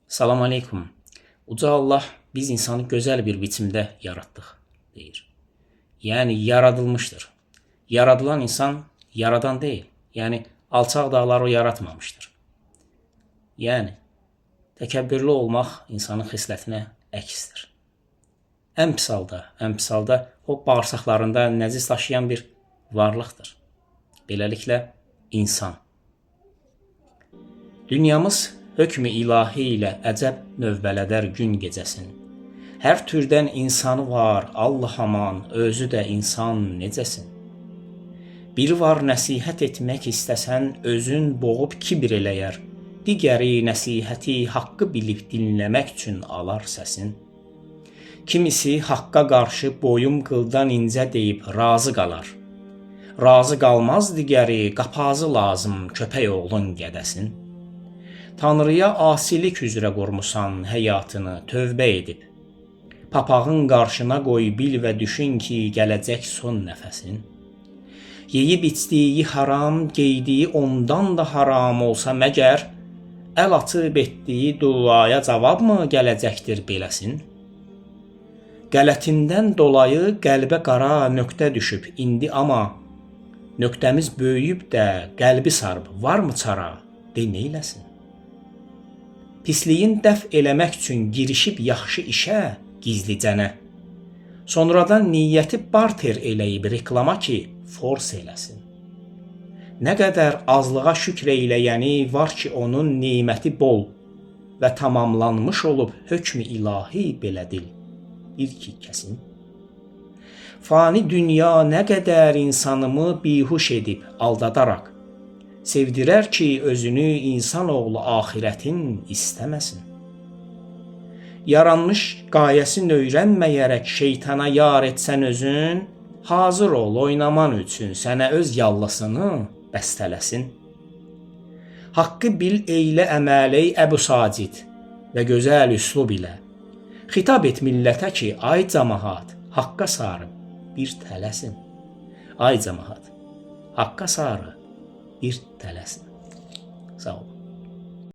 Salam aleykum. Uca Allah biz insanı gözəl bir biçimdə yaratdıq, deyir. Yəni yaradılmışdır. Yaradılan insan yaradan deyil. Yəni alçaq dağları o yaratmamışdır. Yəni təkəbbürlü olmaq insanın xislətinə əksdir. Ən pis halda, ən pis halda o bağırsaqlarında nəcis daşıyan bir varlıqdır. Beləliklə insan. Dünyamız hökmü ilahi ilə əcəb növbələdər gün gecəsin. Hər türdən insanı var, Allah aman, özü də insan necəsin? Biri var nəsihət etmək istəsən, özün boğub kibr eləyər. Digəri nəsihəti haqqı bilib dinləmək üçün alar səsin. Kimisi haqqa qarşı boyum qıldan incə deyib razı qalar. Razı qalmaz digəri, qapazı lazım köpək oğlun gədəsin. Tanrıya asilik üzrə qurmusan həyatını tövbə edib. Papağın qarşına qoy, bil və düşün ki, gələcək son nəfəsin. Yeyib içdiyi haram, geydiyi ondan da haram olsa məgər, əl atıb etdiyi duaya cavab mı gələcəkdir beləsin? Qələtindən dolayı qəlbə qara nöqtə düşüb indi amma nöqtəmiz böyüyüb də qəlbi sarıb, varmı çara? De neyləsin? Pisliyin dəf eləmək üçün girişib yaxşı işə gizlicənə. Sonradan niyyəti barter eləyib reklama ki, fors eləsin. Nə qədər azlığa şükr eyləyəni var ki, onun neməti bol və tamamlanmış olub hökmü ilahi belə dil. Bir ki kəsin. Fani dünya nə qədər insanımı bihuş edib aldadaraq sevdirər ki, özünü insanoğlu axirətin istəməsin. Yaranmış qayəsini öyrənməyərək şeytana yar etsən özün, hazır ol oynaman üçün sənə öz yallısını bəstələsin. Haqqı bil eylə əməl ey Əbu Sacid və gözəl üslub ilə. Xitab et millətə ki, ay camaat, haqqa sarı bir tələsin. Ay camaat, haqqa sarı bir tələsin. Sağ olun.